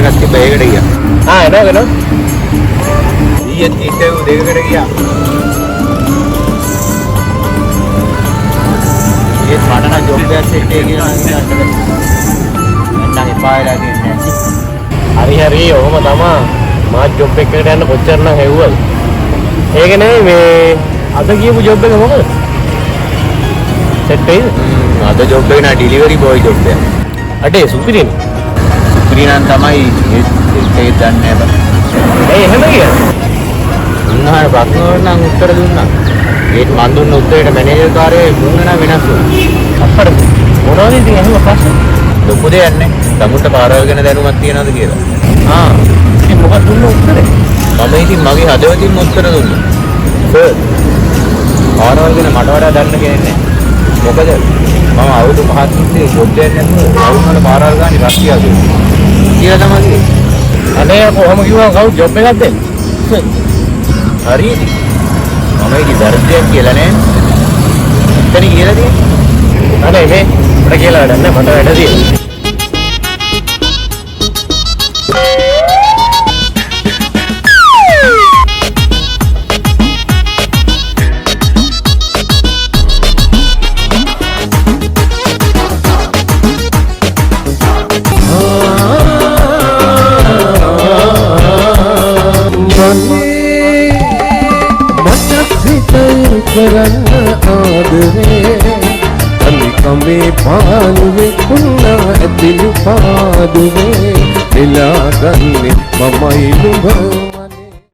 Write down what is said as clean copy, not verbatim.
එකක් තිබ්බා, ඒකට ගියා. ආ, එනවා එනවා. ඊයේත් ඉන්ටර්විව් දෙකකට ගියා. ඒත් මට නම් ජොබ් එකක් සෙට් එක කියලා නම් හිතන්න බැහැ. දැන් නම් එපා වෙලා තියෙන්නේ. හරි හරි, ඔහොම තමා. මාත් ජොබ් එකකට යන්න කොච්චර නම් හෙව්වද. ඒක නෙවෙයි, මේ අද කියපු ජොබ් එක මොකද? සෙට් වෙයිද? අද ජොබ් එක නා ඩෙලිවරි බෝයි ජොබ් එක. අඩේ සුපිරිනේ. සුපිරි නම් තමයි, ඒත් සෙට් එක දන්නේ නැහැ බං. ඇයි එහෙම කියන්නේ? උන්වහන්සේ ප්‍රශ්න වලට නම් උත්තර දුන්නා. ඒත් මන් දුන්න උත්තරේට මැනේජර් කාර්යයේ මූණ නම් වෙනස් වුණා. අප්පට මොනවද ඉතින් එහෙම ප්‍රශ්න? ලොකු දෙයක් නේ. තමුන්ට පාරවල් ගැන දැනුමක් තියනවද කියලා. ආ, ඉතින් මොකක්ද දුන්න උත්තරේ? මම ඉතින් මගේ හදවතින්ම උත්තර දුන්නා. සර්, පාරවල් ගැන මට වඩා දන්න කෙනෙක් නෑ. මොකද මම අවුරුදු 5ක් තිස්සේ ජොබ් එකක් නැතුව ටවුන් වල පාරවල් ගානේ රස්තියා දුන්නා කියලා තමයි කිව්වේ. අනේ කොහොම කිව්වම කවුද ජොබ් එකක් දෙන්නේ? හරි ඉතින්. මම ඉතින් වැරද්දයක් කියලා නෑ. එතන කියලා තියෙන්නේ. අනේ මේ මට කියලා වැඩක් නෑ, මට වැඩ තියෙනවා. මනේ මටත් හිතයි කරන්න ආදරේ, තනිකමේ පාළුවේ කුණා ඇතිලු පාදුවේ නෙලා ගන්නේ මමයි නුඹ.